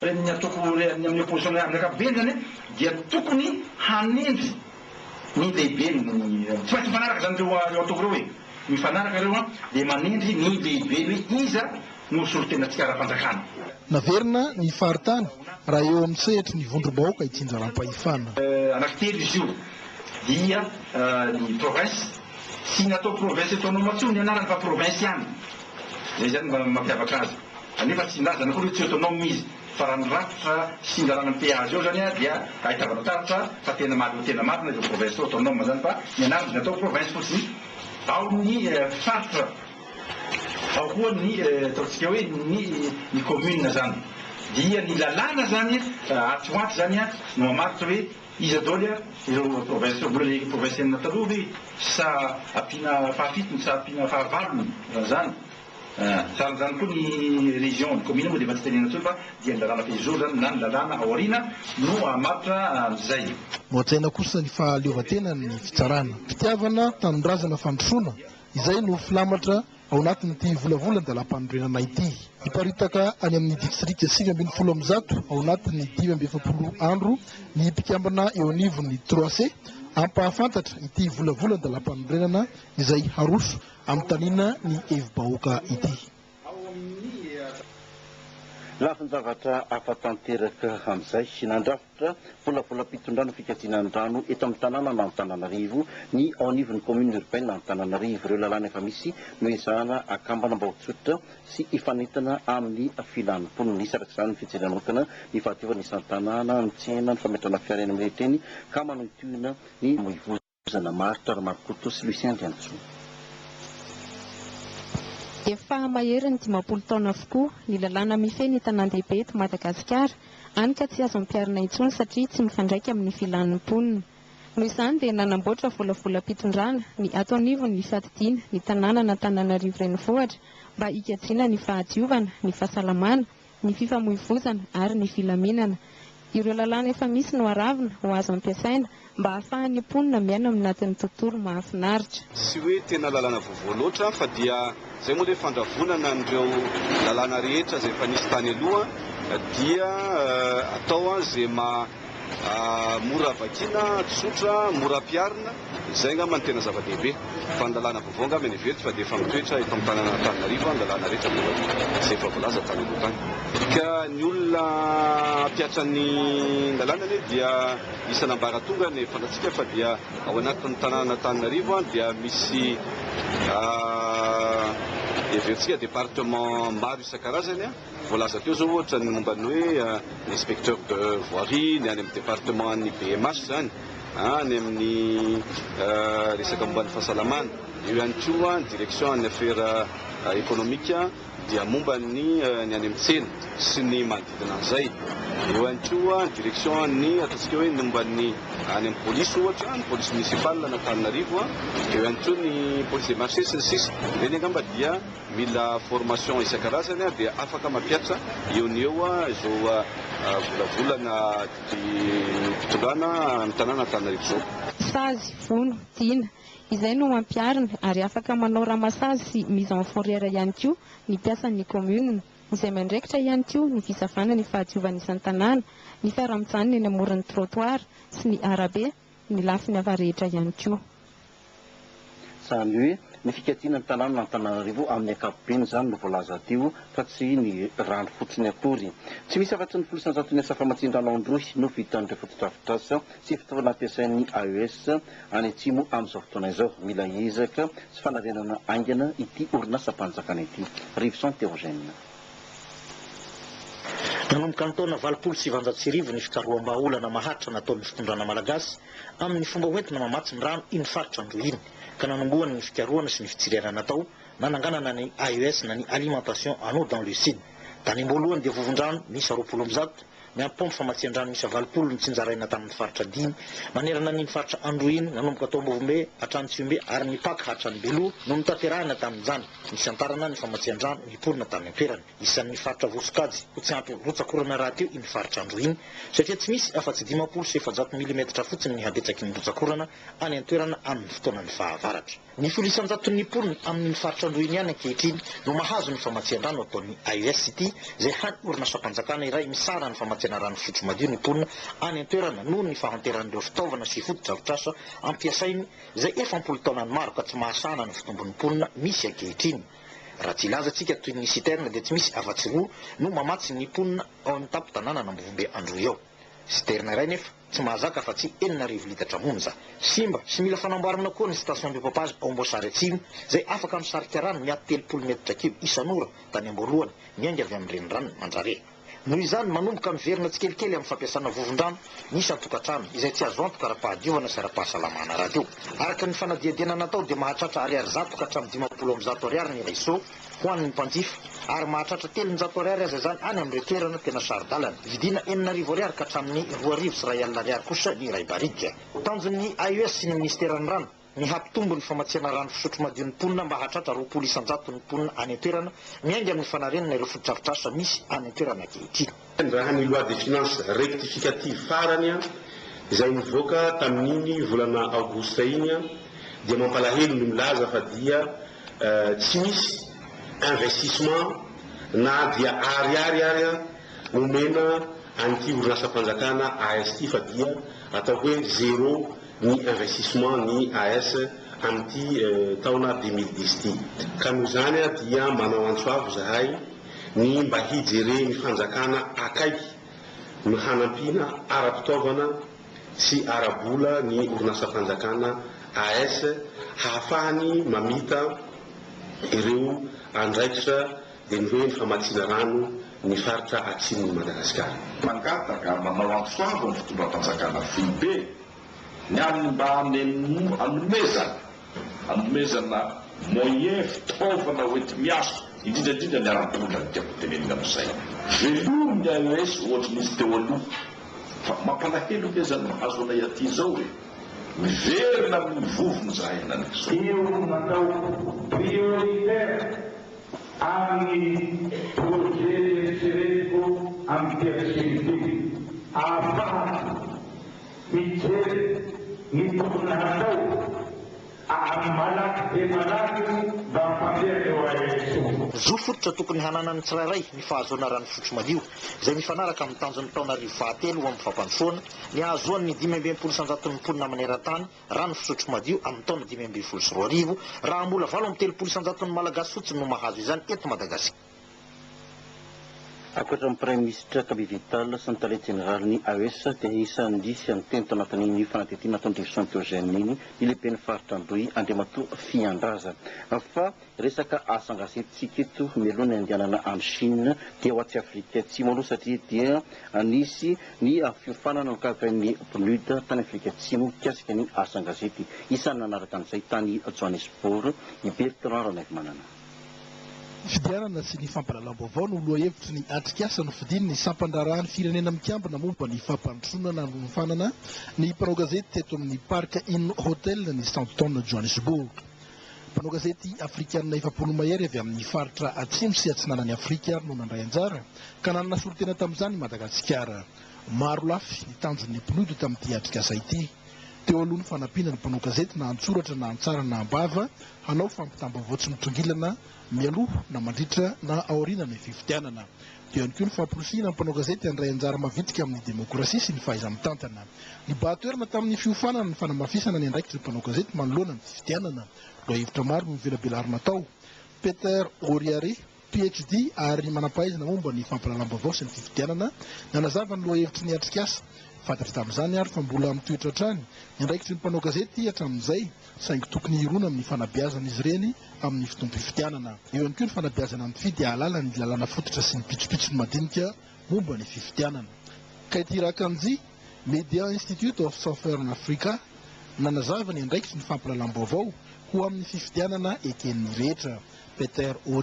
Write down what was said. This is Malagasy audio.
Ny antoko ny amin'ny opposition amin'ny ankapobeny zany dia tokony hanendry ny lehibeny, tsy maintsy mifanaraka zany ireo ireo antoko ireo e, mifanaraka ireo an, dia manendry ny lehibeny hoe iza no solontenantsika ara-panjakana. Naverina ny faritany raha eo amin'ny sehatry ny vondrom-bahoaka itsinjaram-pahefana. Anankitelo izy io dia ny province, tsy natao province autonome intsony ny anarany fa province ihany, izay zany no mampiavaka azy. Anefa tsy nilazana akory hoe tsy autonome izy fa raha ny rafitra sy ny lalàna mifehy azy eo zany dia ahitavana taratra fa tena mahaleo tena marina izao province autonome zany fa ny anarany dia natao province fotsiny. Ao ny faritra, ao koa ny ataontsika hoe ny ny commune zany. Dia ny lalàna zany atsy ho atsy zany no mamaritra hoe iza daholo ireo province ireo. Mbola le province enina taloha ve sa ampiana fahafitony sa ampiana fahavalony zany. Sahalan'izany koa ny région, ny commune moa dia efa tsy tenenina intsony fa dia ny lalàna fehizoro izany na ny lalàna ao aoriana no hamaritra an'izay. Nohajaina kosa ny fahaleovantenan'ny fitsarana. Fitiavana, tanindrazana, fandrosoana, izay no filamatra ao anatin'ity volavolan-dalàmpanorenana ity. Hiparitaka any amin'ny distrika 119 ao anatin'ny 45 andro ny mpikambana eo anivon'ny Trois C hampahafantatra ity volavolan-dalàmpanorenana izay haroso Anontaniana ny hevi-bahoaka ity. Lafin-javatra hafa tanteraka amin'izay, nandrafitra volavolam-pitondrana fikajiana ny rano eto amin'ny tanànan'Antananarivo ny ao anivon'ny commune urbaine Antananarivo. Ireo lalàna efa misy no ezahana akambana mba ho tsotra sy hifanentana amin'ny filan'ny mponina. Nisy araka izany ny fijerena manokana ny fahadiovana isan-tanàna, ny tsena, ny fametrahana fiara eny amin'ny rehetra eny ka manohintohina ny famoivoizana. Maharitra Ramarokoto sy Lucien Andriantsoa. Efa maherin'ny 50 taona avokoa ny lalàna mifehy ny tanàn-dehibe eto Madagasikara, hany ka tsy azo ampiharina intsony satria tsy mifandraika amin'ny filan'ny mponina. Noho izany dia nanamboatra volavolam-pitondrana ny ato anivon'ny fiadidiana ny tanànan'Antananarivo Renivohitra mba hikajiana ny fahadiovana, ny fahasalamana, ny fifamoivozana ary ny filaminana. Ireo lalàna efa misy no aravina ho azo ampiasaina mba hahafahan'ny mponina miaina ao anatin'ny tontolo mahafinaritra. Tsy hoe tena lalàna vaovao loatra fa dia izay moa ilay fandravonana an'ireo lalàna rehetra izay efa nisy tany aloha dia atao izay maha mora vakiana, tsotra, mora ampiharina, izay angamba no tena zava-dehibe. Fa ny lalàna vaovao angamba eny ivelany fa dia efa mitoetra eto amin'ny tanànan'Antananarivo ny lalàna rehetra teo aloha, izay efa voalaza tany aloha tany. Ka ny olona hampihatra ny lalàna anie dia isan'ambaratongany, fantatsika fa dia ao anatin'ny tanànan'Antananarivo dia misy heverintsika département maro isan-karazany. Voalaza teo izao ohatra ny momba ny hoe ny inspecteur de voirie, ny any amin'ny département an'ny BMH izany, any amin'ny resaka momba ny fahasalamana. Eo ihany koa ny direction an'ny affaires économiques dia momba ny ny any amin'ny tsena sy ny manodidina an'izay. Eo ihany koa ny direction an'ny ataontsika hoe ny momba ny any amin'ny polisy ohatra, ny police municipale an'Antananarivo, eo ihany koa ny police des marchés sy ny sisa. Ireny angamba dia Mila formation isan-karazany dia afaka mampiatra eo ny eo izao volavolana didim-pitondrana amin'ny tanàna Antananarivo izao. Sazy, vono, dina. Izay no ampiharina ary afaka manao ramassage sy mise en fourrière ihany koa ny mpiasan'ny commune, izay miandraikitra ihany koa ny fisavana ny fahadiovan'ny isan-tanàna, ny fiara mijanona eny amoron'ny trottoir sy ny arabe, ny lafiny hafa rehetra ihany koa. Izany hoe ny fikajiana ny tanànan'Antananarivo amin'ny ankapobeny izany no voalaza teo fa tsy ny rano fotsiny akory. Tsy misy afa-tsy ny 10% ny asa famatsian-drano ao Androy no vitan'ireo fotodrafitrasa sy fitaovana ampiasain'ny AES any atsimo amin'izao fotoana izao. Mila ezaka sy fanarenana haingana ity orinasam-panjakana ity. Rivoson Théogène. Nanomboka ny taona 1980 ny fikaroham-bahaolana maharitra nataon'ny fitondrana malagasy amin'ny fomba hoentina mamatsy ny rano iny faritra Androy iny ka nanombohany ny fikarohana sy ny fitsirihana natao nananganana ny AES na ny Alimentation en eau dans le Sud. Tany am-boalohany dia vovon-drano miisa 120 miampy paompy famatsian-drano miisa 80 notsinjaraina tamin'ny faritra dimy manerana an'iny faritra Androy iny nanomboka tao Ambovombe hatrany Tsihombe ary nipaka hatrany Beloha no notanterahina tamin'izany. Nisantarana ny famatsian-drano ny mponina tany an-toerana. Isan'ny faritra voasokajy ho tsy ampy rotsak'orana rahateo iny faritra Androy iny, satria tsy misy afa-tsy 450 milimetatra fotsiny ny habetsaky ny rotsak'orana any an-toerana amin'ny fotoanan'ny fahavaratra. Ny 10%n'ny mponina amin'iny faritra Androy iny ihany ankehitriny no mahazo ny famatsian-drano ataon'ny AES ity. izay hany orinasam-panjakana iray misahana ny famatsiana rano fisotro madio ny mponina any an-toerana noho ny fahanteran'ireo fitaovana sy fotodrafitrasa ampiasainy izay efa am-polo taonany maro ka tsy mahasahana ny fitombon'ny mponina misy ankehitriny. Raha tsy hilaza tsika toy ny citerne dia tsy misy afa-tsy roa no mamatsy ny mponina ao amin'ny tampon-tanànan'Ambovombe Androy ao. Citerne iray nefa tsy mahazaka afa-tsy 6000 litatra monja. Simba sy mila fanamboarana koa ny station de pompage ao Amboasary Atsimo izay afaka misarika rano miaty 30 metatra kibo isan'ora tany am-boalohany miainga avy amin'ny reniranon'i Mandrare. Noho izany, manomboka miverina tsikelikely amin'ny fampiasana vovon-drano ny isan-tokantrano, izay tsy azo antoka ara-pahadiovana sy ara-pahasalamana rahateo. Araka ny fanadihadiana natao dia mahatratra ariary 100 ka hatramin'ny 150 ariary ny iray seau ho an'ny mpanjifa, ary mahatratra 300 ariary aza izany any amin'ireo toerana tena saro-dalana. Vidiana 6000 ariary ka hatramin'ny 2100 ariary kosa ny iray barika. Tanjon'ny AES sy ny minisiteran'ny rano ny hampitombo ny famatsiana rano fisotro madio ny mponina mba hahatratra 20% ny mponina any an-toerana, miainga amin'ny fanarenana ireo fotodrafitrasa misy any an-toerana ankehitriny. Raha ny loi de finances rectificative farany izay nivoaka tamin'iny volana aogositra iny dia mampalahelo ny milaza fa dia tsy misy investissement na dia ariary ary nomena an'ity orinasam-panjakana AS ity fa dia atao hoe zéro ny investissement ny AS amin'ity taona 2010 ity. Ka noho izany dia manao antso avo zahay ny mba hijere ny fanjakana akaiky no hanampiana ara-pitaovana sy ara-bola ny orinasam-panjakana AS hahafahany mamita ireo andraikitra dia ny hoe ny famatsiana rano ny faritra atsimon'i Madagasikara. Mangataka manao antso avo amin'ny fitondram-panjakana foibe ny amin'ny mba hanomezana hanomezana moyen, fitaovana hoenti-miasa, indrindra indrindra ny ara-bola no tiako tenenina amin'izay. Velomy ny AES ohatry ny izy teo aloha fa mampalahelo nge zany mahazo anay aty zao e! Miverina amin'ny vovony zahay henaniky zao. Io no natao prioritaire amin'ny projet eritreretiko amin'ity atsimo ity ahafahako mijery ny tokony hatao ary malaky dia malaky mba hampandeha an'io AES io. Zo fototra tokony hananan'ny tsirairay ny fahazoana rano fisotro madio, izay mifanaraka amin'ny tanjon'ny taonarivo fahatelo ho amin'ny fampandrosoana, ny hahazoan'ny 65%n'ny mponina maneran-tany rano fisotro madio amin'ny taona 2015, raha mbola 38%n'ny Malagasy fotsiny no mahazo izany eto Madagasikara. Ankoatra ny Praiminisitra Camille Vital sy ny tale jeneralin'ny AES dia isan'ny niteny tao anatin'iny fanadihadiana nataon-dRivison Théogène iny ny lehiben'ny faritra Androy Andriamatoa Fiandraza. Fa resaka asan-gazetintsika eto mialoha ny andehanana any Chine dia ho atsy Afrika Atsimo aloha satria dia nisy ny fiofanana nokarakarain'ny PNUD tany Afrika Atsimo mikasika ny asan-gazety. Isan'ny nanaraka an'izay tany Johannesburg i Bertrand Ranaivomanana. Fifidianana sy ny fampahalalam-baovao no lohahevitry ny atrikasa nofidin'ny sampan-draharahan'ny firenena mikambana momba ny fampandrosoana nanofanana ny mpanao gazety teto amin'ny Park Inn Hotel ny Sandton Johannesburg. Mpanao gazety afrikanina 40 mahery avy amin'ny faritra atsimo sy atsinanan'i Afrika ary no nandray anjara ka nanana solontena tamin'izany i Madagasikara. Maro lafy ny tanjon'ny PNUD tamin'ity atrikasa ity. Teo aloha ny fanampiana ny mpanao gazety na an-tsoratra na an-tsary na am-bava hanao fampitam-baovao tsy mitongilana mialoha na mandritra na aoriana ny fifidianana. Teo ihany koa ny famporisihina ny mpanao gazety handray anjara mavitrika amin'ny demokrasia sy ny fahaiza-mitantana. Nibahan-toerana tamin'ny fiofanana ny fanamafisana ny andraikitry ny mpanao gazety manoloana ny fifidianana. Lohahevitra maro no novelabelarina tao. Peter Oriare, PhD ary manam-pahaizana momba ny fampahalalam-baovao sy ny fifidianana, nanazava ny lohahevitry ny atrikasa. Fantatra tamin'izany ary fa mbola mitoetra hatrany ny andraikitry ny mpanao gazety hatramin'izay, saingy tokony hirona amin'ny fanabeazana izy ireny amin'ny fotoam-pifidianana. Eo ihany koa ny fanabeazana ny mpifidy hahalala ny lalàna fototra sy ny pitsopitsony madinika momba ny fifidianana. Kaity Rakanji, Media Institute of Southern Africa, nanazava ny andraikitry ny fampahalalam-baovao ho amin'ny fifidianana eken'ny rehetra. Peter Oria.